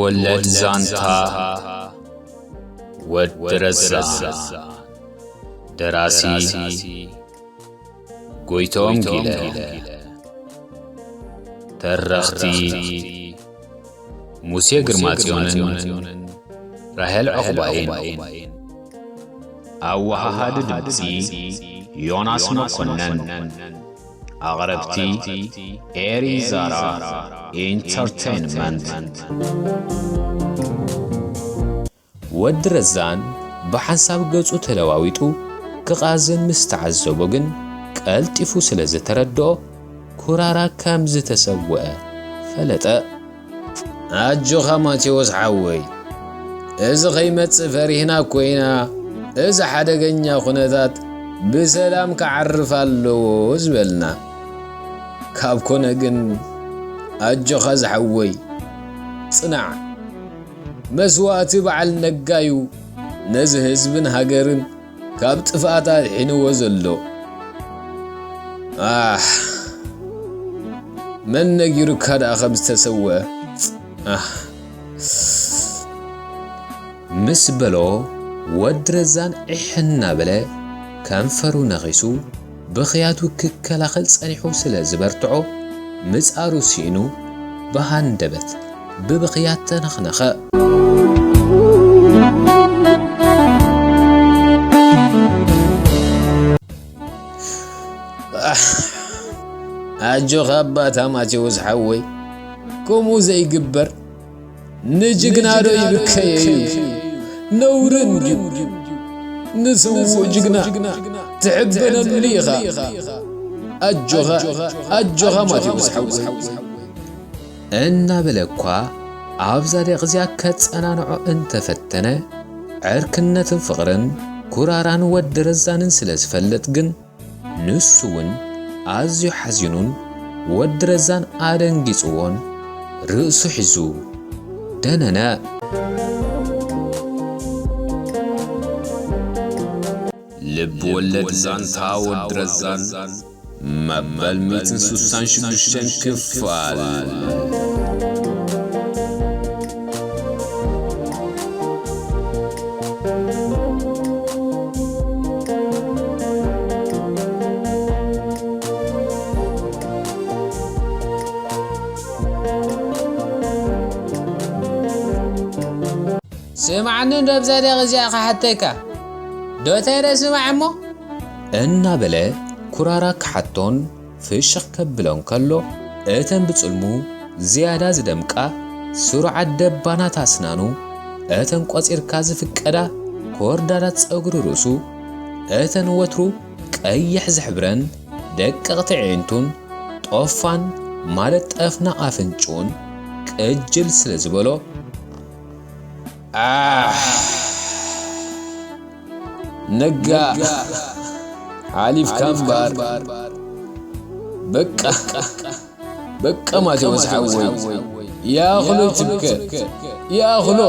ወለድ ዛንታ ወዲ ረዛ። ደራሲ ጎይቶም ጊለ። ተረኽቲ ሙሴ ግርማጽዮንን ራሄል ዑቕባይን። ኣወሃሃዲ ድምጺ ዮናስ መኮነን። ኣቕረብቲ ኤሪ ዛራ ኢንተርቴይንመንት። ወዲ ረዛን ብሓንሳብ ገጹ ተለዋዊጡ ክቓዝን ምስ ተዓዘቦ ግን ቀልጢፉ ስለ ዝተረድኦ ኩራራ ከም ዝተሰወአ ፈለጠ። ኣጆኻ ማቴዎስ ሓወይ፣ እዚ ኸይመጽእ ፈሪህና እኮ ኢና፣ እዚ ሓደገኛ ኩነታት ብሰላም ክዓርፍ ኣለዎ ዝበልና። ካብ ኮነ ግን ኣጆኻ ዝሓወይ፣ ጽናዕ። መስዋእቲ በዓል ነጋዩ ነዚ ህዝብን ሃገርን ካብ ጥፍኣት ኣድሒንዎ ዘሎ። ኣሕ፣ መን ነጊሩካ ደኣ ከም ዝተሰወአ? ኣሕ። ምስ በሎ ወዲ ረዛን ዒሕ እናበለ ከንፈሩ ነኺሱ ብኽያቱ ክከላኸል ጸኒሑ ስለ ዝበርትዖ ምጻሩ ስኢኑ ብሃንደበት ብብኽያት ተነኽነኸ። ኣሕ፣ ኣጆኻ ኣባታ ማቴዎስ ሓወይ፣ ከምኡ ዘይግበር ንጅግና ዶ ይብከየ እዩ? ነውርን ድዩ? ንስዉእ ጅግና ትሕበነሉ ኢኻ። ኣጆኻ፣ ኣጆኻ ማቴዎስ ሓወይ። እናበለ እኳ ኣብዛ ደቕ እዚኣ ከጸናንዖ እንተፈተነ፣ ዕርክነትን ፍቕርን ኩራራን ወዲ ረዛንን ስለ ዝፈልጥ ግን፣ ንሱ እውን ኣዝዩ ሓዚኑን ወዲ ረዛን ኣደንጊጽዎን ርእሱ ሒዙ ደነነ። ልብ ወለድ ዛንታ ወዲ ረዛን መበል ሚእትን ስሳን ሽዱሽተን ክፋል። ስምዓኒ እንዶ ኣብዛ ደቂ እዚኣ ክሓተካ። ዶ ተይረ ስማዕ እሞ? እናበለ ኩራራ ክሓቶን ፍሽኽ ከብሎን ከሎ፣ እተን ብጽልሙ ዝያዳ ዝደምቃ ስሩዓት ደባናት ኣስናኑ፣ እተን ቆጺርካ ዝፍቀዳ ኮርዳዳት ጸጉሪ ርእሱ፣ እተን ወትሩ ቀይሕ ዝሕብረን ደቀቕቲ ኣዒንቱን ጦፋን ማለት ጠፍናቕ ኣፍንጭኡን ቅጅል ስለ ዝበሎ፣ ኣሕ፣ ነጋ ሓሊፍካ እምበር። በቃ፣ በቃ ማቴዎስ ሓወይ፣ ይኣኽሎ ይትብከ፣ ይኣኽሎ።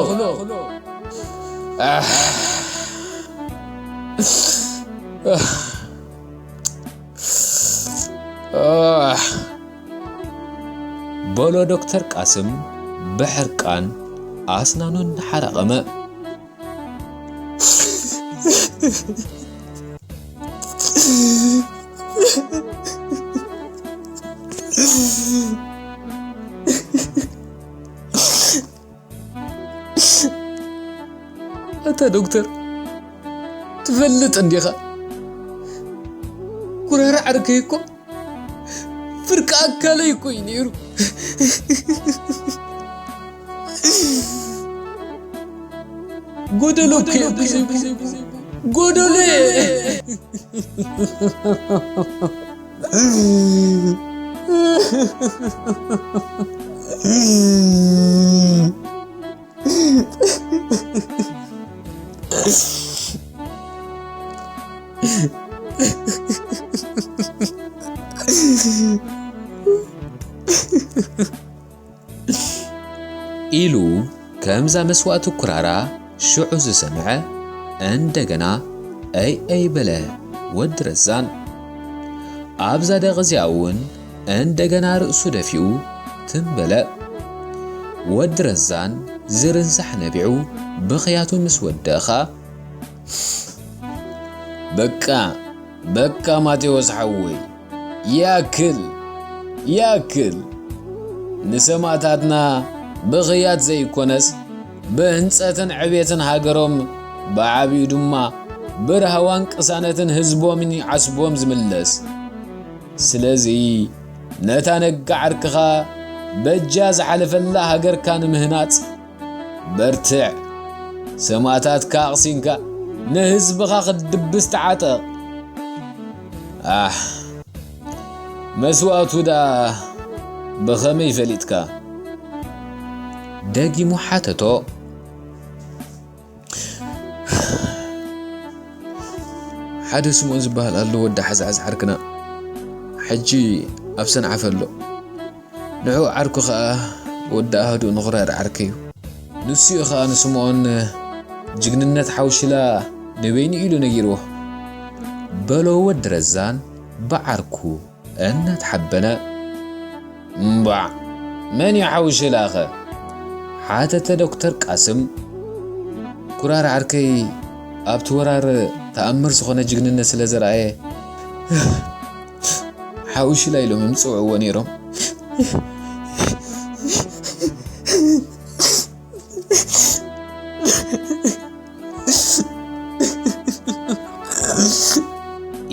ኣሕ፣ ኣሕ፣ ኣሕ። በሎ ዶክተር ቃስም ብሕርቃን ኣስናኑ እናሓራቐመ። ኣታ ዶክተር፣ ትፈልጥ እንዲኻ፣ ኩራራ ዓርከይ እኮ ፍርቂ ኣካለይ እኮ እዩ ነይሩ። ጎደሎ እኮ እየ፣ ጎደሎ እየ። ኢሉ ከምዛ መስዋእቲ ኩራራ ሽዑ ዝሰምዐ፣ እንደገና ኣይ ኣይ በለ ወዲ ረዛን። ኣብዛ ደቂ እዚኣ እውን እንደገና ርእሱ ደፊኡ ትም በለ። ወዲ ረዛን ዝርንሳሕ ነቢዑ ብኽያቱ ምስ ወደእኻ፣ በቃ፣ በቃ ማቴዎስ ሓወይ፣ ይኣክል፣ ይኣክል። ንሰማእታትና ብኽያት ዘይኮነስ፣ ብህንጸትን ዕቤትን ሃገሮም፣ ብዓቢኡ ድማ ብራህዋን ቅሳነትን ህዝቦምን ይዓስቦም ዝምለስ። ስለዚ፣ ነታ ነጋ ዓርክኻ በጃ ዝሓለፈላ ሃገርካ ንምህናጽ፣ በርትዕ። ሰማእታትካ ኣቕሲንካ ንህዝብኻ ክትድብስ ተዓጠቕ። ኣሕ፣ መስዋእቱ ደኣ ብኸመይ ፈሊጥካ? ደጊሙ ሓተቶ። ሓደ ስምኦን ዝበሃል ኣሎ፣ ወዲ ሓዝሓዝ ዓርክና። ሕጂ ኣብ ሰንዓፈ ኣሎ። ንዑ ዓርኩ ኸኣ ወዲ ኣህዱ ንኹራር ዓርከዩ። ንሱ እዩ ኸኣ ንስምኦን ጅግንነት ሓውሽላ ንበይኑ ኢሉ ነጊርዎ። በሎ ወዲ ረዛን ብዓርኩ እናተሓበነ። እምባዕ፣ መን እዩ ሓውሽላኸ? ሓተተ ዶክተር ቃስም። ኩራር ዓርከይ ኣብቲ ወራር ተኣምር ዝኾነ ጅግንነት ስለ ዘርኣየ፣ ሓውሽላ ኢሎም ይምጽውዕዎ ነይሮም።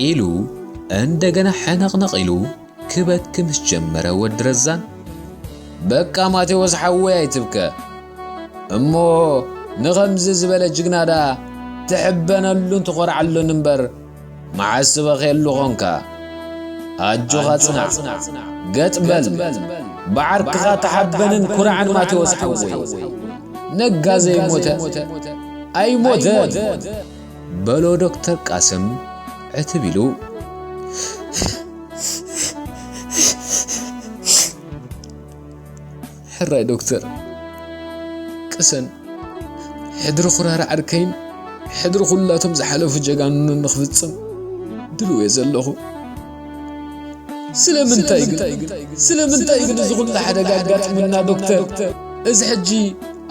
ኢሉ እንደገና ሕንቕንቕ ኢሉ ክበኪ ምስ ጀመረ፣ ወዲ ረዛን፣ በቃ ማቴዎስ ሓወይ ኣይትብከ እሞ፣ ንኸምዚ ዝበለ ጅግና ደኣ ትሕበነሉን ትኾርዓሉን እምበር፣ መዓስ ዝበኸየሉ ኾንካ? ኣጆኻ ጽናዕ፣ ገጥ በል። ብዓርክኻ ተሓበንን ኩርዓን ማቴዎስ ሓወይ። ነጋ ዘይሞተ ኣይሞተን። በሎ ዶክተር ቃስም ዕትብ ኢሉ። ሕራይ ዶክተር፣ ቅሰን። ሕድሪ ኩራር ዓርከይን ሕድሪ ኩላቶም ዝሓለፉ ጀጋኑን ንኽፍጽም ድልው እየ ዘለኹ። ስለምንታይ ግን፣ ስለምንታይ ግን እዚ ኩሉ ሓደጋ ኣጋጥመና ዶክተር? እዚ ሕጂ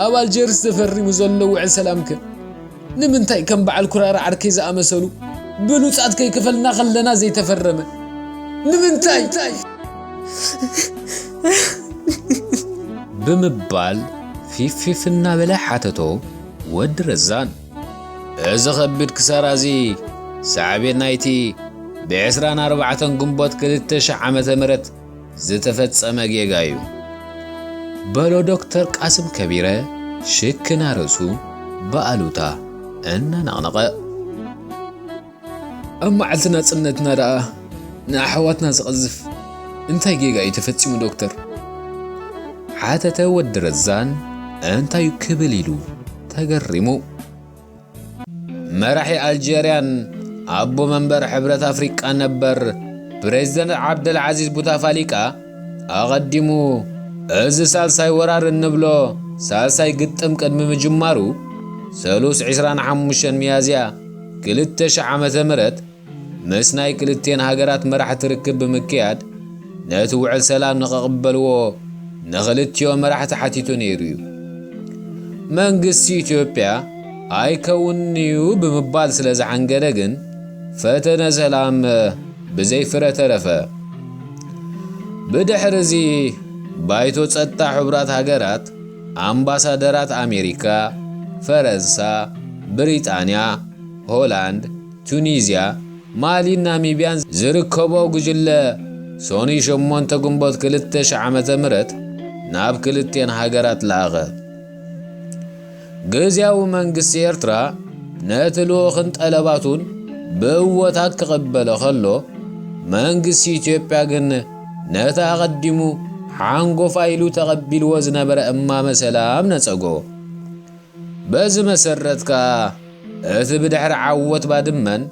ኣብ ኣልጀርስ ተፈሪሙ ዘሎ ውዕል ሰላምከ ንምንታይ ከም በዓል ኩራር ዓርከይ ዝኣመሰሉ ብሉጻት ከይከፈልና ከለና ዘይተፈረመ? ንምንታይ? ብምባል ፊፍ ፊፍ እናበለ ሓተቶ ወዲ ረዛን። እዚ ኸቢድ ክሳራ እዚ ሳዕቤን ናይቲ ብዕስራን ኣርባዕተን ግንቦት ክልተ ሺሕ ዓመተ ምህረት ዝተፈጸመ ጌጋ እዩ። በሎ ዶክተር ቃስም ከቢረ ሽክና ርእሱ ብኣሉታ እናነቕነቐ። ኣብ መዓልቲ ናጽነትና ደኣ ንኣሕዋትና ዝቐዝፍ እንታይ ጌጋ እዩ ተፈጺሙ ዶክተር? ሓተተ ወዲ ረዛን እንታይ ክብል ኢሉ ተገሪሙ። መራሒ ኣልጀርያን ኣቦ መንበር ሕብረት ኣፍሪቃ ነበር ፕሬዝደንት ዓብደልዓዚዝ ቡታፋሊቃ ኣቐዲሙ እዚ ሳልሳይ ወራር እንብሎ ሳልሳይ ግጥም ቅድሚ ምጅማሩ ሰሉስ ዕስራን ሓሙሽተን ሚያዝያ ክልተ ሺሕ ዓመተ ምህረት ምስ ናይ ክልቴን ሃገራት መራሕቲ ርክብ ብምክያድ ነቲ ውዕል ሰላም ንኽቕበልዎ ንኽልቲኦም መራሕቲ ሓቲቱ ነይሩ እዩ። መንግስቲ ኢትዮጵያ ኣይከውንን'ዩ ብምባል ስለ ዝሓንገደ ግን ፈተነ ሰላም ብዘይ ፍረ ተረፈ። ብድሕሪ እዚ ባይቶ ጸጥታ ሕቡራት ሃገራት ኣምባሳደራት ኣሜሪካ፣ ፈረንሳ፣ ብሪጣንያ፣ ሆላንድ፣ ቱኒዝያ፣ ማሊን ናሚብያን ዝርከቦ ጉጅለ ሶኒ ሸሞንተ ግንቦት ክልተ ሺሕ ዓመተ ምህረት ናብ ክልቴን ሃገራት ለኣኸ። ግዝያዊ መንግስቲ ኤርትራ ነቲ ልኡኽን ጠለባቱን ብእወታት ክቕበሎ ከሎ፣ መንግስቲ ኢትዮጵያ ግን ነቲ ኣቐዲሙ ሓንጎፋ ኢሉ ተቐቢልዎ ዝነበረ እማመ ሰላም ነጸጎ። በዚ መሰረት ከኣ እቲ ብድሕሪ ዓወት ባድመን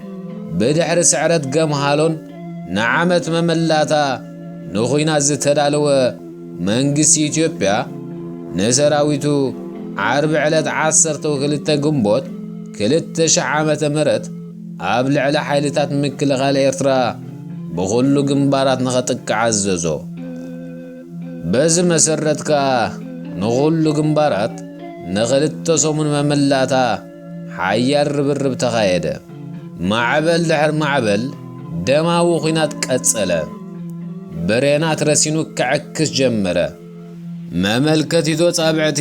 ብድሕሪ ስዕረት ገምሃሎን ንዓመት መመላታ ንኹናት ዝተዳለወ መንግስቲ ኢትዮጵያ ንሰራዊቱ ዓርቢ ዕለት ዓሰርተ ክልተ ግንቦት ክልተ ሺሕ ዓመተ ምህረት ኣብ ልዕሊ ሓይልታት ምክልኻል ኤርትራ ብኹሉ ግንባራት ንኸጥቅዕ ኣዘዞ። በዚ መሰረት ከኣ ንኹሉ ግንባራት ንኽልተ ሰሙን መመላእታ ሓያል ርብርብ ተኻየደ። ማዕበል ድሕሪ ማዕበል ደማዊ ኲናት ቀጸለ። ብሬናት ረሲኑ ክዕክስ ጀመረ። መመልከቲቶ ጻብዕቲ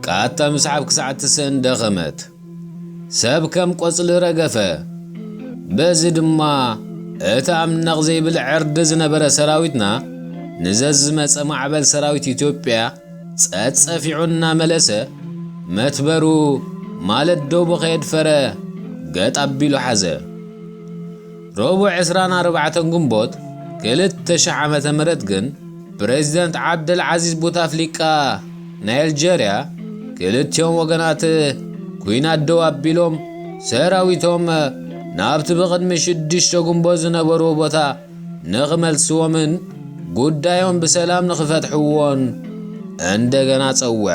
ቃታ ምስሓብ ክሳዕ ትስእን ደኸመት። ሰብ ከም ቆጽሊ ረገፈ። በዚ ድማ እቲ ኣምነቕ ዘይብል ዕርዲ ዝነበረ ሰራዊትና ንዘዝመጸ ማዕበል ሰራዊት ኢትዮጵያ ጸጸፊዑ እናመለሰ መትበሩ ማለት ዶቡ ከየድፈረ ገጥ ኣቢሉ ሓዘ። ረቡዕ ዕስራን ኣርባዕተን ግንቦት ክልተ ሽሕ ዓመተ ምህረት ግን ፕሬዚደንት ዓብደል ዓዚዝ ቡታፍሊቃ ናይ ኣልጀርያ ክልቲኦም ወገናት ኲናት ደው ኣቢሎም ሰራዊቶም ናብቲ ብቕድሚ ሽዱሽተ ግንቦት ዝነበርዎ ቦታ ንኽመልስዎምን ጉዳዮም ብሰላም ንኽፈትሕዎን እንደገና ጸውዐ።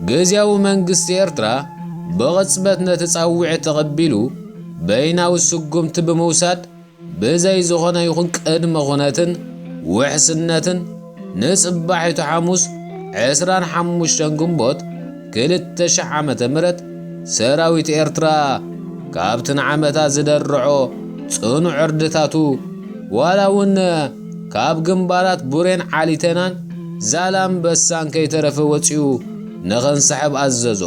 ግዝያዊ መንግስቲ ኤርትራ ብቕጽበት ነቲ ጻውዒት ተቐቢሉ በይናዊ ስጉምቲ ብምውሳድ ብዘይ ዝኾነ ይኹን ቅድመ ኩነትን ውሕስነትን ንጽባሒቱ ሓሙስ ዕስራን ሓሙሽተን ግንቦት ክልተ ሽሕ ዓመተ ምህረት ሰራዊት ኤርትራ ካብቲ ንዓመታት ዝደርዖ ጽኑዕ ዕርድታቱ ዋላ እውን ካብ ግንባራት ቡሬን ዓሊተናን ዛላምበሳን ከይተረፈ ወጺኡ ንኸንሳሕብ ኣዘዞ።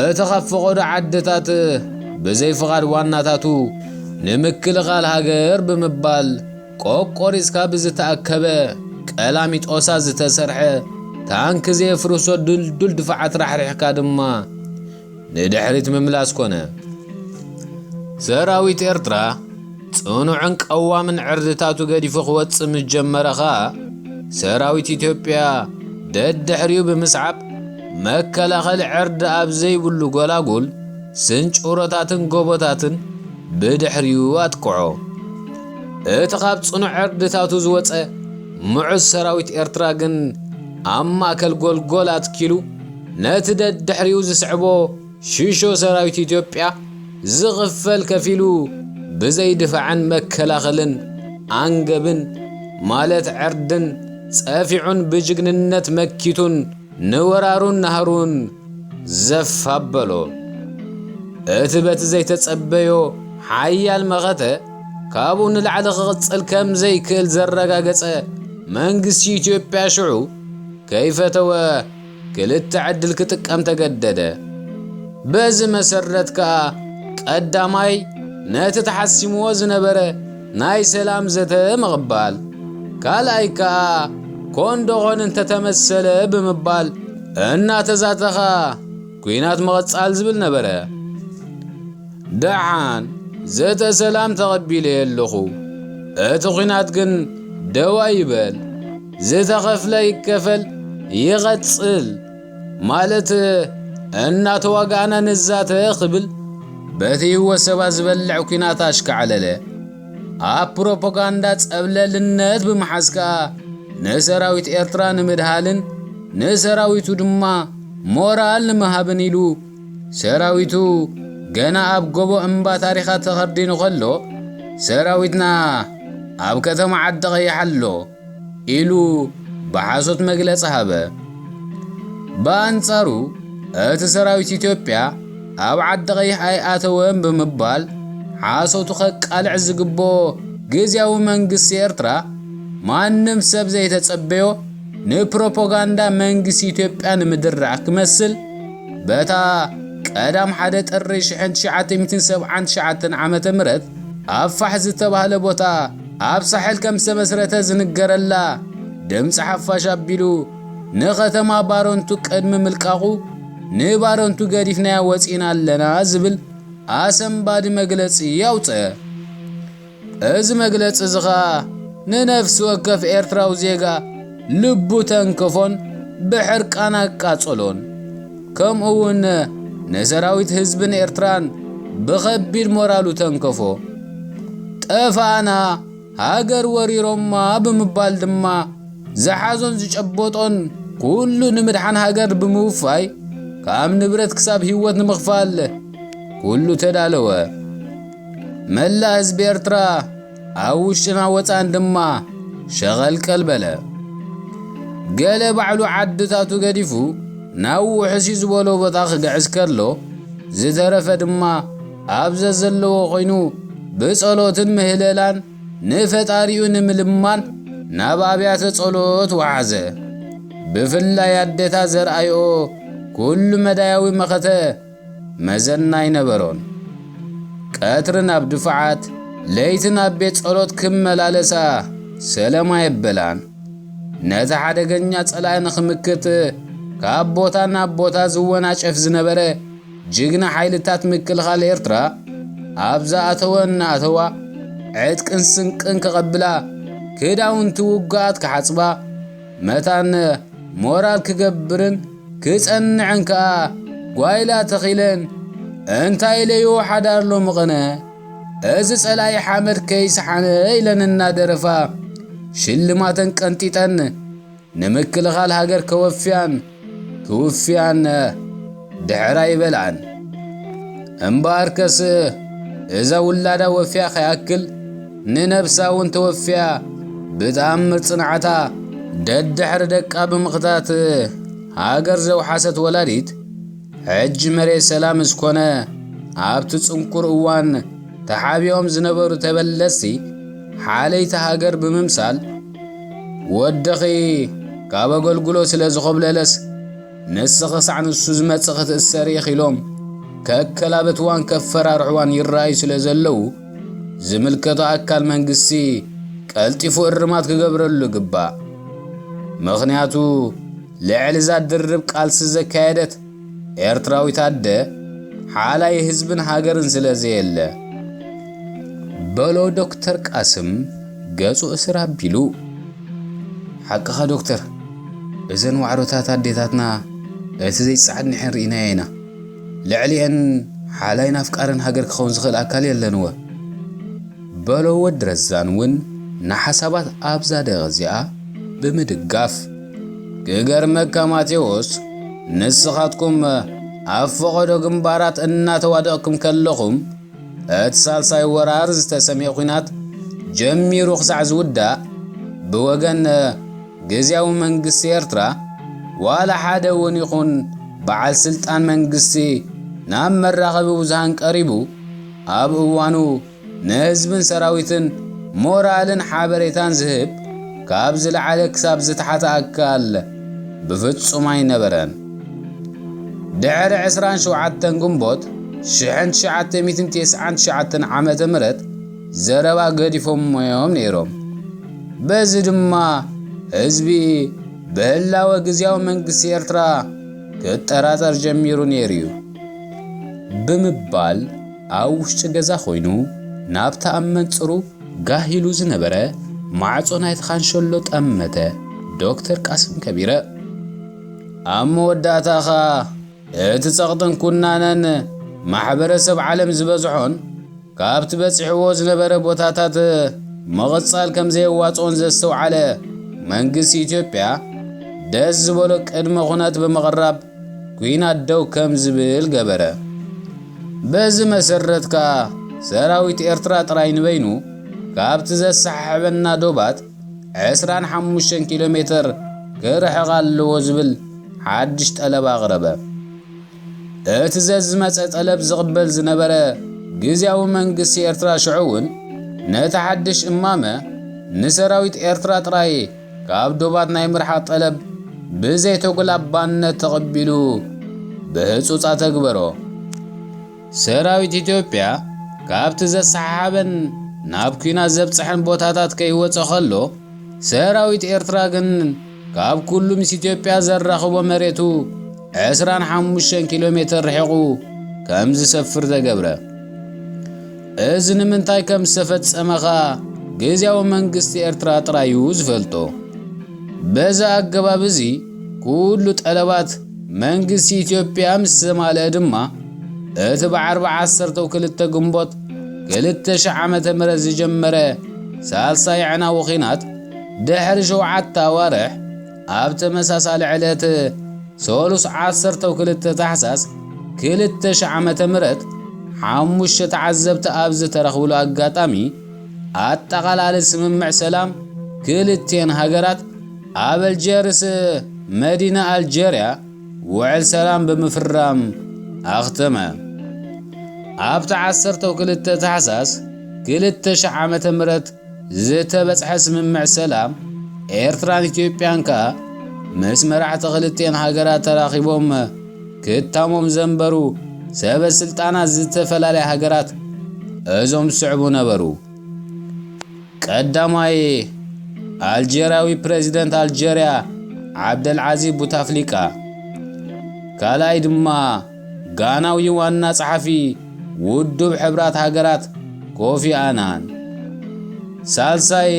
እቲ ካብ ፈቐዶ ዓድታት ብዘይ ፍቓድ ዋናታቱ ንምክልኻል ሃገር ብምባል ቆቆሪጽካ ብዝተኣከበ ቀላሚጦሳ ዝተሰርሐ ታንክ ዘየፍርሶ ድልዱል ድፋዓት ራሕሪሕካ ድማ ንድሕሪት ምምላስ ኮነ። ሰራዊት ኤርትራ ጽኑዕን ቀዋምን ዕርድታቱ ገዲፉ ክወጽእ ምስ ጀመረ ኸኣ፣ ሰራዊት ኢትዮጵያ ደድሕሪኡ ብምስዓብ፣ መከላኸሊ ዕርዲ ኣብ ዘይብሉ ጎላጉል፣ ስንጭሮታትን ጎቦታትን ብድሕሪኡ ኣጥቅዖ። እቲ ካብ ጽኑዕ ዕርድታቱ ዝወጸ ምዑዝ ሰራዊት ኤርትራ ግን፣ ኣብ ማእከል ጎልጎል ኣትኪሉ፣ ነቲ ደድሕሪኡ ዝስዕቦ ሽሾ ሰራዊት ኢትዮጵያ ዝኽፈል ከፊሉ ብዘይ ድፋዕን መከላኸልን ኣንገብን ማለት ዕርድን ጸፊዑን ብጅግንነት መኪቱን ንወራሩን ናህሩን ዘፍ ኣበሎ። እቲ በቲ ዘይተጸበዮ ሓያል መኸተ ካብኡ ንላዕሊ ክቕጽል ከም ዘይክእል ዘረጋገጸ መንግስቲ ኢትዮጵያ ሽዑ ከይፈተወ ክልተ ዕድል ክጥቀም ተገደደ። በዚ መሰረት ከኣ ቀዳማይ ነቲ ተሓሲምዎ ዝነበረ ናይ ሰላም ዘተ ምቕባል፣ ካልኣይ ከኣ ኮንዶኾን እንተተመሰለ ብምባል እናተዛተኻ ኲናት ምቕጻል ዝብል ነበረ። ደሓን ዘተ ሰላም ተቐቢለ ኣለኹ። እቲ ኲናት ግን ደው ኣይበል፣ ዝተኸፍለ ይከፈል ይቐጽል ማለት እናተዋጋእና ንዛተ ክብል በቲ ህይወት ሰባት ዝበልዕ ኲናት ኣሽካዕለለ። ኣብ ፕሮፓጋንዳ ጸብለልነት ብምሓዝ ከኣ ንሰራዊት ኤርትራ ንምድሃልን ንሰራዊቱ ድማ ሞራል ንምሃብን ኢሉ ሰራዊቱ ገና ኣብ ጎቦ እምባ ታሪኻት ተኸርዲኑ ከሎ ሰራዊትና ኣብ ከተማ ዓዲ ቐይሕ ኣሎ ኢሉ ብሓሶት መግለጺ ሃበ። ብኣንጻሩ እቲ ሰራዊት ኢትዮጵያ ኣብ ዓዲ ቐይሕ ኣይኣተወን ብምባል ሓሶቱ ከቃልዕ ዝግብኦ ግዝያዊ መንግስቲ ኤርትራ ማንም ሰብ ዘይተጸበዮ ንፕሮፓጋንዳ መንግስቲ ኢትዮጵያ ንምድራዕ ክመስል በታ ቀዳም ሓደ ጥሪ ሽሕን ትሽዓተ ሚእትን ሰብዓን ትሽዓተን ዓመተ ምህረት ኣብ ፋሕ ዝተባህለ ቦታ ኣብ ሳሕል ከም ዝተመስረተ ዝንገረላ ድምፂ ሓፋሽ ኣቢሉ ንኸተማ ባረንቱ ቅድሚ ምልቃቑ ንባረንቱ ገዲፍናያ ወፂና ኣለና ዝብል ኣሰንባዲ መግለፂ ኣውፀ። እዚ መግለጺ እዚ ኸኣ ንነፍሲ ወከፍ ኤርትራዊ ዜጋ ልቡ ተንከፎን ብሕርቃን ኣቃጸሎን። ከምኡ እውን ንሰራዊት ህዝብን ኤርትራን ብኸቢድ ሞራሉ ተንከፎ። ጠፋእና ሃገር ወሪሮማ ብምባል ድማ ዝሓዞን ዝጨበጦን ኩሉ ንምድሓን ሃገር ብምውፋይ ካብ ንብረት ክሳብ ህይወት ንምኽፋል ኩሉ ተዳለወ። መላእ ህዝቢ ኤርትራ ኣብ ውሽጥና ወጻን ድማ ሸቐልቀል በለ። ገለ ባዕሉ ዓድታቱ ገዲፉ ናብ ውሕሲ ዝበሎ ቦታ ክግዕዝ ከሎ፣ ዝተረፈ ድማ ኣብ ዘዘለዎ ኮይኑ ብጸሎትን ምህለላን ንፈጣሪኡ ንምልማን ናብ ኣብያተ ጸሎት ወሓዘ። ብፍላይ ኣዴታት ዘርኣይኦ ኩሉ መዳያዊ መኸተ መዘና ኣይነበሮን። ቀትሪ ናብ ድፋዓት፣ ለይቲ ናብ ቤት ጸሎት ክመላለሳ ሰለም ኣየበላን። ነቲ ሓደገኛ ጸላኢ ንኽምክት ካብ ቦታ ናብ ቦታ ዝወናጨፍ ዝነበረ ጅግና ሓይልታት ምክልኻል ኤርትራ፣ ኣብ ዝኣተወ እናኣተዋ ዕጥቅን ስንቅን ክቐብላ፣ ክዳውንቲ ውጉኣት ክሓጽባ፣ መታን ሞራል ክገብርን ክጸንዕን ከኣ ጓይላ ተኺለን፣ እንታይ ኢለዮ ሓዳር ሎሚ ቕነ፣ እዚ ጸላኢ ሓመድ ከይሰሓነ ኢለን እናደረፋ፣ ሽልማተን ቀንጢጠን፣ ንምክልኻል ሃገር ከወፍያን ክውፍያን ድሕር ኣይበልዓን። እምበኣርከስ እዛ ውላዳ ወፍያ ከይኣክል ንነብሳ እውን ተወፍያ ብተኣምር ጽንዓታ ደድሕሪ ደቃ ብምኽታት ሃገር ዘውሓሰት ወላዲት፣ ሕጂ መሬት ሰላም እስኮነ ኣብቲ ጽንኩር እዋን ተሓቢኦም ዝነበሩ ተበለጽቲ ሓለይቲ ሃገር ብምምሳል፣ ወደኺ ካብ ኣገልግሎ ስለ ዝኾብለለስ፣ ንስኺ ክሳዕ ንሱ ዝመጽእ ክትእሰሪ ኢኺ ኢሎም ከከላብትዋን ከፈራርሕዋን ይረኣዩ ስለ ዘለዉ፣ ዝምልከቶ ኣካል መንግስቲ ቀልጢፉ እርማት ክገብረሉ ይግባእ። ምኽንያቱ፣ ልዕሊ እዛ ድርብ ቃልሲ ዘካየደት ኤርትራዊት ኣደ፣ ሓላይ ህዝብን ሃገርን ስለ ዘየለ። በሎ ዶክተር ቃስም ገጹ እስር ኣቢሉ። ሓቅኻ ዶክተር፣ እዘን ዋዕሮታት ኣዴታትና እቲ ዘይጸዓድንሐን ርኢናዮ ኢና። ልዕሊኤን ሓላይን ኣፍቃርን ሃገር ክኸውን ዝኽእል ኣካል የለንወ። በሎ ወዲ ረዛን እውን ንሓሳባት ኣብዛ ደቂቕ እዚኣ ብምድጋፍ። ክገርመካ ማቴዎስ፣ ንስኻትኩም ኣብ ፈቐዶ ግንባራት እናተዋደቕኩም ከለኹም፣ እቲ ሳልሳይ ወራር ዝተሰምየ ኲናት ጀሚሩ ክሳዕ ዝውዳእ፣ ብወገን ግዝያዊ መንግስቲ ኤርትራ ዋላ ሓደ እውን ይኹን በዓል ስልጣን መንግስቲ ናብ መራኸቢ ብዙሃን ቀሪቡ ኣብ እዋኑ ንህዝብን ሰራዊትን ሞራልን ሓበሬታን ዝህብ ካብ ዝለዓለ ክሳብ ዝተሓተ ኣካል ብፍጹም ኣይነበረን። ድሕሪ ዕስራን ሸውዓተን ግንቦት ሽሕን ትሽዓተ ሚእትን ተስዓን ትሽዓተን ዓመተ ምህረት ዘረባ ገዲፎሞ እዮም ነይሮም። በዚ ድማ ህዝቢ ብህላወ ግዝያዊ መንግስቲ ኤርትራ ክጠራጠር ጀሚሩ ነይሩ እዩ ብምባል ኣብ ውሽጢ ገዛ ኮይኑ ናብታ ኣብ መንጽሩ ጋህ ኢሉ ዝነበረ ማዕጾ ናይቲ ካንሸሎ ጠመተ። ዶክተር ቃስም ከቢረ። ኣብ መወዳእታ ኸኣ እቲ ጸቕጥን ኩናነን ማሕበረሰብ ዓለም ዝበዝሖን ካብቲ በጺሕዎ ዝነበረ ቦታታት ምቕጻል ከም ዘየዋጽኦን ዘስተውዓለ መንግስቲ ኢትዮጵያ፣ ደስ ዝበሎ ቅድመ ኩነት ብምቕራብ ኲናት ደው ከም ዝብል ገበረ። በዚ መሰረት ከኣ ሰራዊት ኤርትራ ጥራይ ንበይኑ ካብቲ ዘሰሓሕበና ዶባት ዕስራን ሓሙሽተን ኪሎ ሜተር ክርሕቕ ኣለዎ ዝብል ሓድሽ ጠለብ ኣቕረበ። እቲ ዘዝመጸ ጠለብ ዝቕበል ዝነበረ ግዝያዊ መንግስቲ ኤርትራ ሽዑ እውን ነቲ ሓድሽ እማመ ንሰራዊት ኤርትራ ጥራይ ካብ ዶባት ናይ ምርሓቕ ጠለብ ብዘይተጉላባነት ተቐቢሉ ብህጹጽ ኣተግበሮ። ሰራዊት ኢትዮጵያ ካብቲ ዘሰሓሓበን ናብ ኲናት ዘብጽሐን ቦታታት ከይወጸ ከሎ፣ ሰራዊት ኤርትራ ግን ካብ ኩሉ ምስ ኢትዮጵያ ዘራኽቦ መሬቱ ዕስራን ሓሙሽተን ኪሎ ሜተር ርሒቑ ከም ዝሰፍር ተገብረ። እዚ ንምንታይ ከም ዝተፈጸመ ኸኣ ግዝያዊ መንግስቲ ኤርትራ ጥራይ እዩ ዝፈልጦ። በዚ ኣገባብ እዚ ኩሉ ጠለባት መንግስቲ ኢትዮጵያ ምስ ዘማልአ ድማ፣ እቲ ብዓርቢ ዓሰርተው ክልተ ግንቦት ክልተ ሺሕ ዓመተ ምህረት ዝጀመረ ሳልሳይ ኣዕናዊ ኲናት፣ ድሕሪ ሸውዓተ ኣዋርሕ፣ ኣብ ተመሳሳሊ ዕለት ሰሉስ ዓሰርተው ክልተ ታሕሳስ ክልተ ሺሕ ዓመተ ምህረት፣ ሓሙሽተ ተዓዘብቲ ኣብ ዝተረኽብሉ ኣጋጣሚ፣ ኣጠቓላሊ ስምምዕ ሰላም ክልቲኤን ሃገራት ኣብ ኣልጀርስ መዲና ኣልጀርያ ውዕል ሰላም ብምፍራም ኣኽተመ። ኣብቲ ዓሰርተ ክልተ ታሕሳስ ክልተ ሺሕ ዓመተ ምህረት ዝተበጽሐ ስምምዕ ሰላም ኤርትራን ኢትዮጵያን ከኣ ምስ መራሕቲ ክልቲኤን ሃገራት ተራኺቦም ክታሞም ዘንበሩ ሰበ ስልጣናት ዝተፈላለያ ሃገራት እዞም ዝስዕቡ ነበሩ። ቀዳማይ ኣልጀርያዊ ፕረዚደንት ኣልጀርያ ዓብደልዓዚዝ ቡታፍሊቃ፣ ካልኣይ ድማ ጋናዊ ዋና ጸሓፊ ውድብ ሕብራት ሃገራት ኮፊ ኣናን፣ ሳልሳይ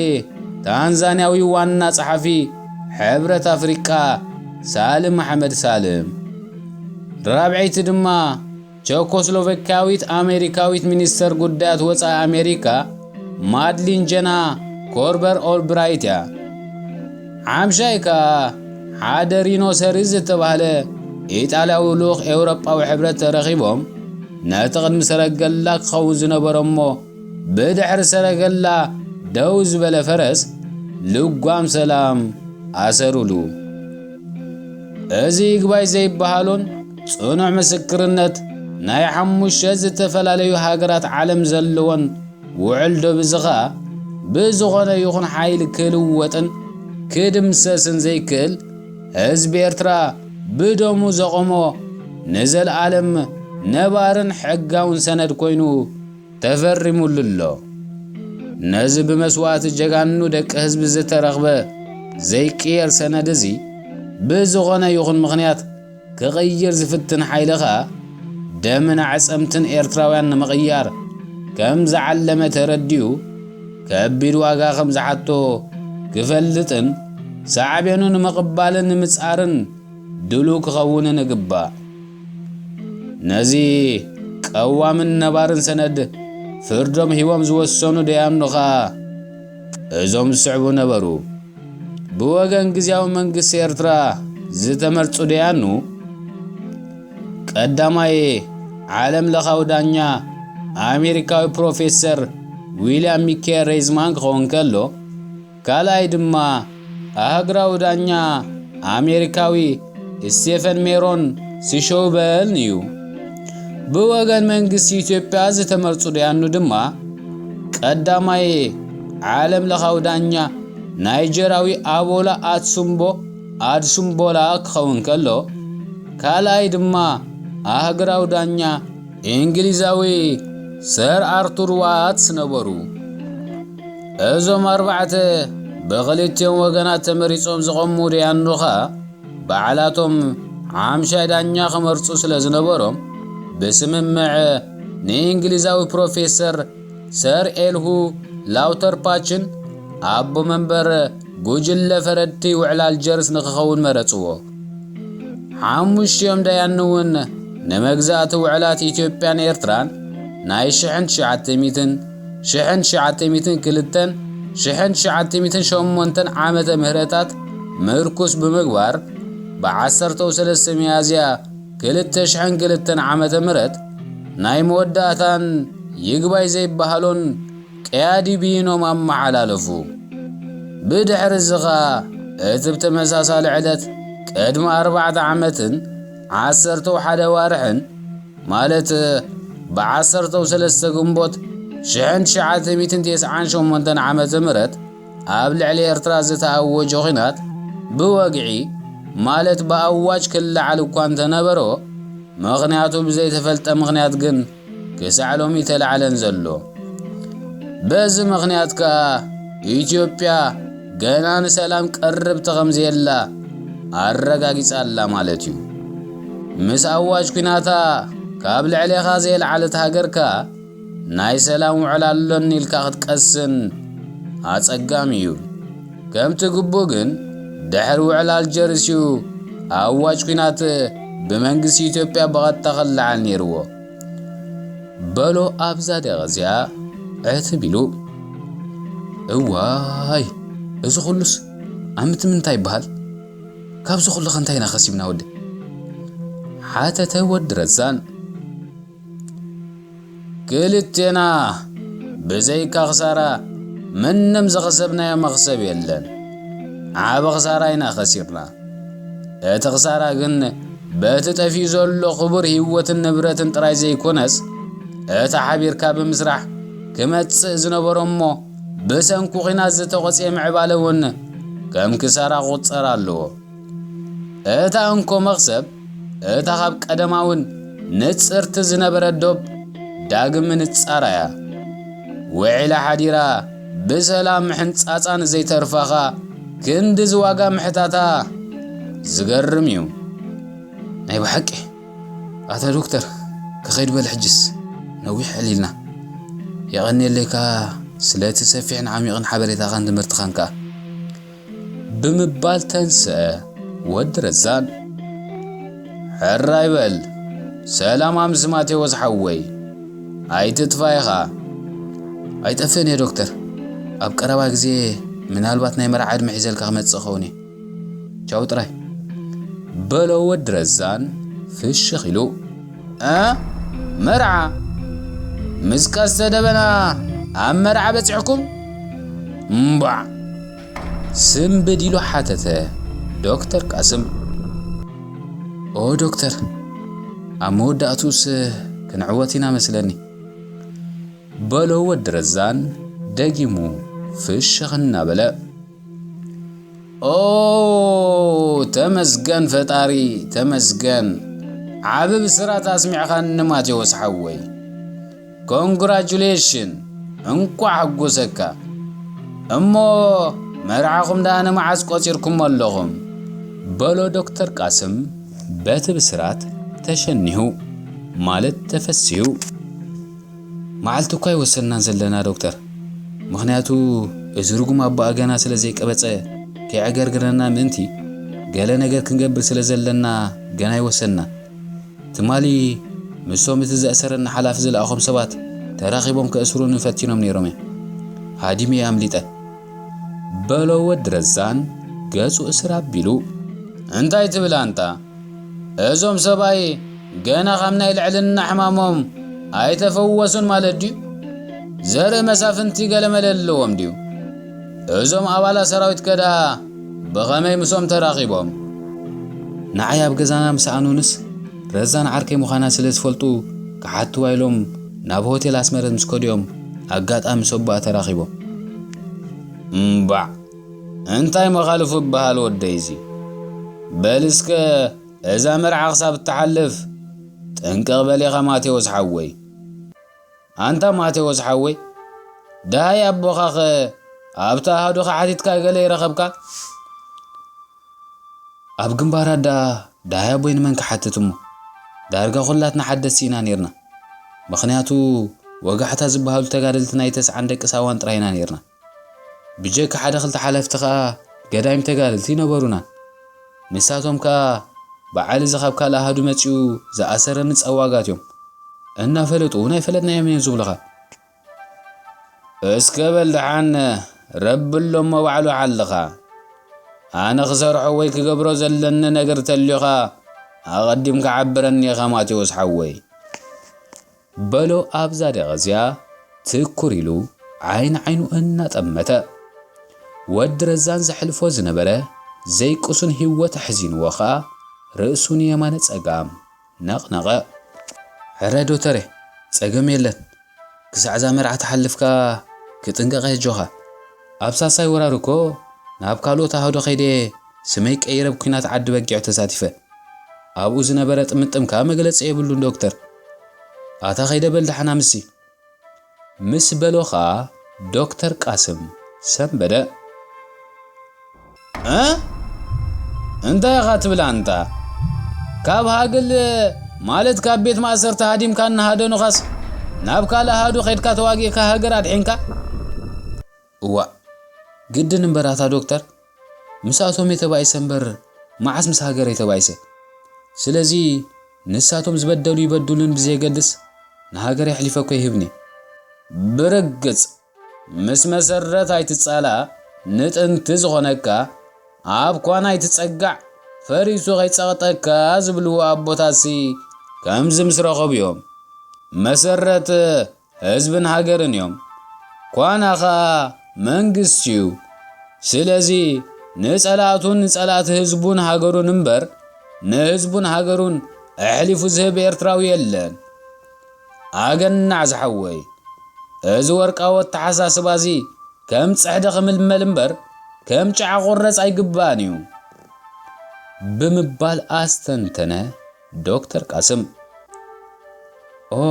ታንዛንያዊ ዋና ጸሓፊ ሕብረት ኣፍሪቃ ሳልም ኣሕመድ ሳልም፣ ራብዐይቲ ድማ ቸኮስሎቫኪያዊት ኣሜሪካዊት ሚኒስተር ጉዳያት ወጻኢ ኣሜሪካ ማድሊን ጀና ኮርበር ኦልብራይት እያ። ሓምሻይ ከኣ ሓደ ሪኖ ሰሪስ ዝተባህለ ኢጣልያዊ ልኡኽ ኤውሮጳዊ ሕብረት ተረኺቦም ነቲ ቅድሚ ሰረገላ ክኸውን ዝነበሮ እሞ ብድሕሪ ሰረገላ ደው ዝበለ ፈረስ ልጓም ሰላም ኣሰሩሉ። እዚ ይግባይ ዘይበሃሎን ጽኑዕ ምስክርነት ናይ ሓሙሽተ ዝተፈላለዩ ሃገራት ዓለም ዘለዎን ውዕል ዶብ እዚ ኸኣ ብዝኾነ ይኹን ሓይሊ ክልወጥን ክድምሰስን ዘይክእል ህዝቢ ኤርትራ ብደሙ ዘቖሞ ንዘለኣለም ነባርን ሕጋውን ሰነድ ኮይኑ ተፈሪሙሉ ኣሎ። ነዚ ብመስዋእቲ ጀጋኑ ደቂ ህዝቢ ዝተረኽበ ዘይቅየር ሰነድ እዚ ብዝኾነ ይኹን ምኽንያት ክቕይር ዝፍትን ሓይሊ ኸኣ ደምን ኣዕጸምትን ኤርትራውያን ንምቕያር ከም ዝዓለመ ተረዲኡ ከቢድ ዋጋ ከም ዝሓቶ ክፈልጥን ሳዕቤኑ ንምቕባልን ንምጻርን ድሉው ክኸውንን እግባእ። ነዚ ቀዋምን ነባርን ሰነድ ፍርዶም ሂቦም ዝወሰኑ ደያኑ ኸኣ እዞም ዝስዕቡ ነበሩ። ብወገን ግዝያዊ መንግስቲ ኤርትራ ዝተመርጹ ደያኑ፣ ቀዳማይ ዓለም ለኻዊ ዳኛ ኣሜሪካዊ ፕሮፌሰር ዊልያም ሚካኤል ሬዝማን ክኸውን ከሎ፣ ካልኣይ ድማ ኣህግራዊ ዳኛ ኣሜሪካዊ ስቴፈን ሜሮን ሲሾውበልን እዩ። ብወገን መንግስቲ ኢትዮጵያ ዝተመርጹ ደያኑ ድማ ቀዳማይ ዓለም ለኻዊ ዳኛ ናይጀራዊ ኣቦላ ኣትሱምቦ ኣድሱምቦላ ክኸውን ከሎ፣ ካልኣይ ድማ ኣህግራዊ ዳኛ እንግሊዛዊ ሰር ኣርቱር ዋትስ ነበሩ። እዞም ኣርባዕተ ብኽልቲኦም ወገናት ተመሪጾም ዝቖሙ ደያኑ ኸኣ ባዕላቶም ሓምሻይ ዳኛ ክመርጹ ስለ ዝነበሮም፣ ብስምምዕ ንእንግሊዛዊ ፕሮፌሰር ሰር ኤልሁ ላውተርፓችን ኣቦ መንበር ጉጅለ ፈረድቲ ውዕል ኣልጀርስ ንክኸውን መረጽዎ። ሓሙሽቲኦም ደያኑ እውን ንመግዛእቲ ውዕላት ኢትዮጵያን ኤርትራን ናይ ሽሕን ትሽዓተ ሚእትን፣ ሽሕን ትሽዓተ ሚእትን ክልተን፣ ሽሕን ትሽዓተ ሚእትን ሸሞንተን ዓመተ ምህረታት ምርኩስ ብምግባር፣ ብዓሰርተው ሰለስተ ሚያዝያ ክልተ ሽሕን ክልተን ዓመተ ምህረት ናይ መወዳእታን ይግባይ ዘይበሃሎን ቀያዲ ብይኖም ኣመሓላለፉ። ብድሕሪ እዚ ኸኣ እቲ ብተመሳሳሊ ዕለት ቅድሚ ኣርባዕተ ዓመትን ዓሰርተው ሓደ ኣዋርሕን፣ ማለት ብዓሰርተው ሰለስተ ግንቦት ሽሕን ትሽዓተ ሚእትን ተስዓን ሸሞንተን ዓመተ ምህረት ኣብ ልዕሊ ኤርትራ ዝተኣወጀ ኹናት ብወግዒ፣ ማለት ብኣዋጅ ክለዓል እኳ እንተነበሮ፣ ምኽንያቱ ብዘይተፈልጠ ምኽንያት ግን ክሳዕ ሎሚ ተላዕለን ዘሎ። በዚ ምኽንያት ከኣ ኢትዮጵያ ገና ንሰላም ቅርብቲ ከም ዘየላ ኣረጋጊጻ ኣላ ማለት እዩ። ምስ ኣዋጅ ኲናታ ካብ ልዕሌኻ ዘየልዓለት ሃገር ከኣ ናይ ሰላም ውዕል ኣሎኒ ኢልካ ክትቀስን ኣጸጋሚ እዩ። ከምቲ ግቡእ ግን ድሕሪ ውዕል ኣልጀርስ እዩ ኣዋጅ ኲናት ብመንግስቲ ኢትዮጵያ ብቐጥታ ክለዓል ነይርዎ። በሎ ኣብዛ ደቂቕ እዚኣ ዕትብ ኢሉ። እዋይ፣ እዚ ኩሉስ ኣምት ምንታይ ይበሃል? ካብዚ ኩሉ ከ እንታይ ኢና ከሲብና ወዲ? ሓተተ ወዲ ረዛን። ክልቴና ብዘይካ ክሳራ ምንም ዝኸሰብናዮ መኽሰብ የለን። ዓቢ ክሳራ ኢና ከሲርና። እቲ ክሳራ ግን በቲ ጠፊኡ ዘሎ ክቡር ህይወትን ንብረትን ጥራይ ዘይኮነስ፣ እቲ ሓቢርካ ብምስራሕ ክመጽእ ዝነበሮ እሞ ብሰንኩ ኲናት ዝተቖጽየ ምዕባለ እውን ከም ክሳራ ክቑጸር ኣለዎ። እታ እንኮ መኽሰብ፣ እታ ካብ ቀደማውን ንጽርቲ ዝነበረት ዶብ ዳግም ምንጻራ እያ። ውዒላ ሓዲራ ብሰላም ምሕንጻጻ ንዘይተርፋኻ ክንድዚ ዋጋ ምሕታታ ዝገርም እዩ። ናይ ብሓቂ ኣታ ዶክተር፣ ክኸይድ በል ሕጅስ፣ ነዊሕ ዕሊልና። የቐንየለይካ ስለቲ ሰፊሕን ዓሚቕን ሓበሬታኻን ትምህርትኻን ከኣ። ብምባል ተንስአ ወዲ ረዛን። ሕራይ በል፣ ሰላም ኣምስ ማቴዎስ ሓወይ፣ ኣይትጥፋ ኢኻ። ኣይጠፍእን እየ ዶክተር፣ ኣብ ቀረባ ግዜ ምናልባት ናይ መርዓ ዕድመ ሒዘልካ ክመጽእ እኸውን እየ። ቻው ጥራይ። በሎ ወዲ ረዛን ፍሽኽ ኢሉ። እ? መርዓ? ምስ ቀስተ ደበና ኣብ መርዓ በጺሕኩም? እምቧዕ! ስንብድ ኢሉ ሓተተ ዶክተር ቃስም። ኦ ዶክተር፣ ኣብ መወዳእቱስ ክንዕወት ኢና መስለኒ። በሎ ወዲ ረዛን ደጊሙ ፍሽኽ እናበለ። ኦ ተመስገን ፈጣሪ ተመስገን። ዓቢ ብስራት ኣስሚዕኻኒ ማቴዎስ ሓወይ። ኮንግራጁሌሽን፣ እንቋዕ ሓጎሰካ። እሞ መርዓኹም ደኣ ንመዓስ ቆጺርኩሞ ኣለኹም? በሎ ዶክተር ቃስም በቲ ብስራት ተሸኒሁ፣ ማለት ተፈሲሁ። መዓልቲ እኳ ኣይወሰንናን ዘለና ዶክተር፣ ምኽንያቱ እዚ ርጉም ኣቦኣ ገና ስለ ዘይቀበጸ ከይዕገርግረና ምእንቲ ገለ ነገር ክንገብር ስለ ዘለና ገና ኣይወሰንናን። ትማሊ ምስቶም እቲ ዘእሰረና ሓላፊ ዝለኣኾም ሰባት ተራኺቦም ከእስሩኒ ፈቲኖም ነይሮም እዮም። ሃዲመ እየ ኣምሊጠ። በሎ ወዲ ረዛን ገጹ እስር ኣቢሉ። እንታይ ትብል ኣንታ? እዞም ሰብኣይ ገና ካብ ናይ ልዕልና ሕማሞም ኣይተፈወሱን ማለት ድዩ? ዘርኢ መሳፍንቲ ገለመለ ኣለዎም ድዩ? እዞም ኣባላት ሰራዊትከ ደኣ ብኸመይ ምስኦም ተራኺቦም? ንዓይ ኣብ ገዛና ምስ ኣኑንስ ረዛን ዓርከይ ምዃና ስለ ዝፈልጡ ክሓትዋ ኢሎም ናብ ሆቴል ኣስመረት ምስ ከዱ እዮም ኣጋጣሚ ምስ ኣቦኣ ተራኺቦም። እምባዕ! እንታይ መኻልፉ ይበሃል ወደይ እዚ? በል እስከ እዛ መርዓ ክሳብ እትሓልፍ ጥንቅቕ በል ኢኻ ማቴዎስ ሓወይ። ኣንታ ማቴዎስ ሓወይ፣ ደሃይ ኣቦኻኸ ኣብቲ ኣሃዱኻ ሓቲትካ ገለ ይረኸብካ? ኣብ ግንባራት ደኣ ደሃይ ኣቦይ ንመን ክሓትት እሞ? ዳርጋ ኩላትና ሓደስቲ ኢና ኔርና። ምኽንያቱ ወጋሕታ ዝበሃሉ ተጋደልቲ ናይ ተስዓን ደቂ ሳዋን ጥራይ ኢና ኔርና። ብጀካ ሓደ ክልተ ሓለፍቲ ኸኣ ገዳይም ተጋደልቲ ይነበሩና። ንሳቶም ከኣ በዓል እዚ ካብ ካልእ ኣሃዱ መጺኡ ዝኣሰረኒ ጸዋጋት እዮም። እናፈለጡ እውን ኣይፈለጥናዮም እዮም ዝብሉኻ። እስከ በል ደሓን ረቢ ኣሎ እሞ ባዕሉ ሓልኻ። ኣነ ክሰርሖ ወይ ክገብሮ ዘለኒ ነገር ተልዩኻ ኣቐዲምካ ዓብረኒ ኢኻ ማቴዎስ ሓወይ። በሎ ኣብዛ ደቕ እዚኣ ትኩር ኢሉ ዓይኒ ዓይኑ እናጠመተ። ወዲ ረዛን ዘሕልፎ ዝነበረ ዘይቅሱን ህይወት ኣሕዚንዎ ኸኣ ርእሱ ንየማነ ጸጋም ነቕነቐ። ሕረ ዶተሬ፣ ጸገም የለን። ክሳዕ እዛ መርዓ ተሓልፍካ ክጥንቀቐ የጆኻ። ኣብ ሳልሳይ ወራር እኮ ናብ ካልኦት ኣሃዶ ከይደ ስመይ ቀይረ ኣብ ኲናት ዓዲ በጊዕ ተሳቲፈ። ኣብኡ ዝነበረ ጥምጥም ከኣ መግለጺ የብሉን ዶክተር። ኣታ ከይደ በል ደሓን ኣምሲ። ምስ በሎ ኸኣ ዶክተር ቃስም ሰንበደ። እ? እንታይ ኢኻ ትብል ኣንታ? ካብ ሃግል ማለት ካብ ቤት ማእሰርቲ ሃዲምካ እናሃደኑኻስ ናብ ካልእ ኣሃዱ ኸይድካ ተዋጊእካ ሃገር ኣድሒንካ? እዋእ፣ ግድን እምበር ኣታ ዶክተር፣ ምስኣቶም እየ ተባኢሰ እምበር መዓስ ምስ ሃገረይ ተባኢሰ? ስለዚ ንሳቶም ዝበደሉ ይበድሉን ብዘየገድስ ንሃገረይ ኣሕሊፈ እኮ ይህብኒ። ብርግጽ ምስ መሰረት ኣይትጻላእ፣ ንጥንቲ ዝኾነካ ኣብ ኳና ኣይትጸጋዕ፣ ፈሪሱ ከይጸቕጠካ ዝብልዎ ኣቦታትሲ ከምዚ ምስ ረኸቡ እዮም። መሰረት ህዝብን ሃገርን እዮም። ኳና ኸኣ መንግስቲ እዩ። ስለዚ ንጸላእቱን ንጸላእቲ ህዝቡን ሃገሩን እምበር፣ ንህዝቡን ሃገሩን ኣሕሊፉ ዝህብ ኤርትራዊ የለን። ኣገናዕ ዝሓወይ፣ እዚ ወርቃዊ ኣተሓሳስባዚ ከም ጽሕዲ ክምልመል እምበር፣ ከም ጨዓ ቁረጽ ኣይግባእን እዩ ብምባል ኣስተንተነ ዶክተር ቃስም። ኦ፣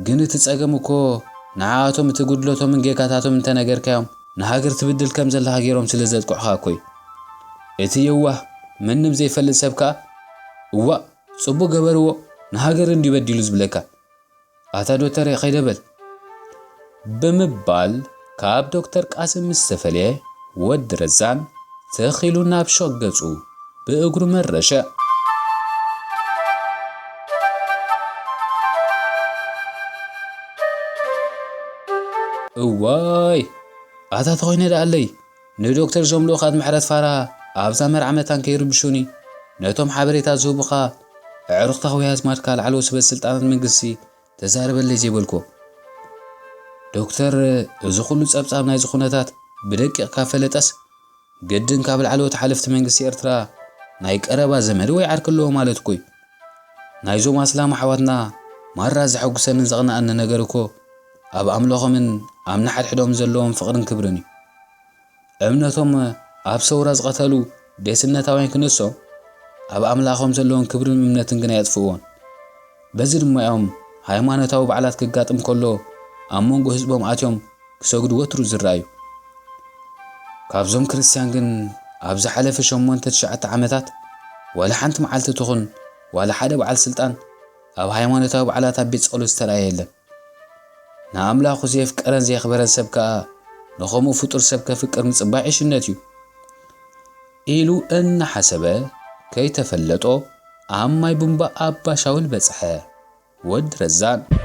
ግን እቲ ጸገም እኮ ንዓኣቶም እቲ ጉድለቶምን ጌጋታቶም እንተነገርካዮም፣ ንሃገር ትብድል ከም ዘለኻ ገይሮም ስለ ዘጥቅዑኻ እኮ እዩ። እቲ የዋህ ምንም ዘይፈልጥ ሰብ ከኣ፣ "እዋእ፣ ጽቡቕ ገበርዎ፣ ንሃገር እንድዩ በዲሉ ዝብለካ። ኣታ ዶተር ከይደ በል" ብምባል ካብ ዶክተር ቃስም ምስ ተፈልየ፣ ወዲ ረዛን ትኽ ኢሉ ናብ ሾቕ ገጹ ብእግሩ መረሸ። እዋይ፣ ኣታ ተኾይነ ደኣለይ፣ ንዶክተር ዞም ልኡኻት ምሕረት ፋራ ኣብዛ መርዓ መታን ከይርብሹኒ፣ ነቶም ሓበሬታ ዝህቡኻ ኣዕሩኽታ ወይ ኣዝማድካ ላዕለዎት ሰበ ስልጣናት መንግስቲ ተዛረበለይ ዘይበልኩ። ዶክተር፣ እዚ ኩሉ ጸብጻብ ናይዚ ኩነታት ብደቂቕ ካብ ፈለጠስ፣ ግድን ካብ ላዕለዎት ሓለፍቲ መንግስቲ ኤርትራ ናይ ቀረባ ዘመድ ወይ ዓርኪ ኣለዎ ማለት እኮ እዩ። ናይዞም ኣስላም ኣሕዋትና ማራ ዘሐጉሰንን ዘቕንኣኒ ነገር እኮ ኣብ ኣምላኾምን ኣብ ንሓድሕዶም ዘለዎም ፍቕርን ክብርን እዩ። እምነቶም ኣብ ሰውራ ዝቐተሉ ዴስነታውያን ክነሶም፣ ኣብ ኣምላኾም ዘለዎም ክብርን እምነትን ግና የጥፍእዎን። በዚ ድማ እዮም ሃይማኖታዊ በዓላት ክጋጥም ከሎ ኣብ መንጎ ህዝቦም ኣትዮም ክሰግዱ ወትሩ ዝረኣዩ። ካብዞም ክርስትያን ግን ኣብ ዝሓለፈ ሸሞንተ ትሽዓተ ዓመታት ዋላ ሓንቲ መዓልቲ ትኹን ዋላ ሓደ በዓል ስልጣን ኣብ ሃይማኖታዊ በዓላት ኣብ ቤት ጸሎት ዝተረኣየ የለን። ንኣምላኹ ዘየፍቀረን ዘየኽበረን ሰብ ከኣ ንኸምኡ ፍጡር ሰብ ከፍቅር ምጽባይ ዕሽነት እዩ ኢሉ እናሓሰበ ከይተፈለጦ ኣብ ማይ ቡምባ ኣባ ሻውል በጽሐ። ወዲ ረዛን።